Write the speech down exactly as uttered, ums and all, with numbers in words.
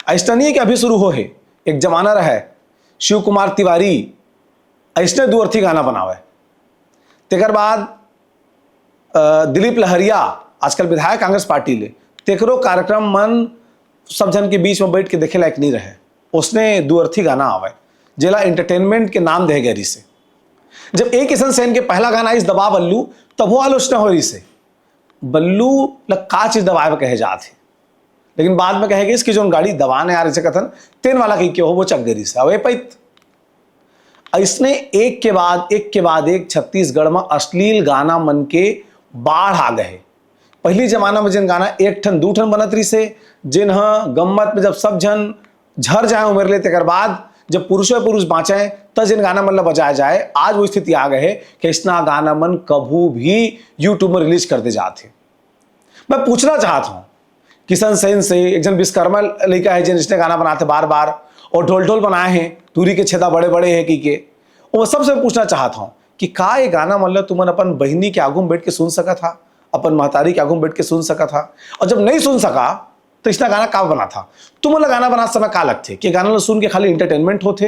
अइसना नहीं है कि अभी शुरू हो हे, एक जमाना रहा है, शिव कुमार तिवारी अइसने दू अर्थी गाना बनावे। तेकर बाद अ, दिलीप लहरिया, आजकल विधायक कांग्रेस पार्टी ले, तेकरो कार्यक्रम मन सब झन के बीच में बैठ के देखे लायक नहीं रहे। उसने दू अर्थी गाना आवे, जेला एंटरटेनमेंट के नाम दे गए रिसे। जब ए किशन सेन के पहला गाना इस दबा बल्लू, तब वो आलोचना हो रिसे, बल्लू ल का चीज दबाए बर कहे जात हे। लेकिन बाद में कहे गइस कि जोन गाड़ी दबाने आ रही सकत हन, तेन वाला कही के हो, वो चक गए रिसे। अब ए पैत अइसने एक के बाद एक के बाद एक छत्तीसगढ़ में अश्लील गाना मन के बाढ़ आ गए। पहली जमाना में जिन गाना एक ठन दू ठन बनत रिसे, जिन ह गम्मत में जब सब झन झर जाए उमर ले, तेकर बाद जब पुरुषो पुरुष बाँचे, त जिन गाना मन ल बजाए जाए, आज वो स्थिति आ गए है कि अइसना गाना मन कभू भी YouTube में रिलीज कर दे जात हे। मैं पूछना चाहत हूँ किशन सेन से, एक जन विश्वकर्मा लइका है जिन इसने गाना बनाते बार बार और ढोल ढोल बनाए हैं, तुरी के छेदा बड़े बड़े हैं की के, वो सबसे पूछना चाहत हूँ कि का ये गाना मन ल तुमन अपन बहिनी के आगू में बैठ के सुन सकत हा, अपन महतारी के आगू में बैठ के सुन सकत हा? और जब नहीं सुन सका तो इसना गाना का बना था? तुमन ल गाना बना समय का लगथे कि गाना ल सुन के खाली एंटरटेनमेंट होथे?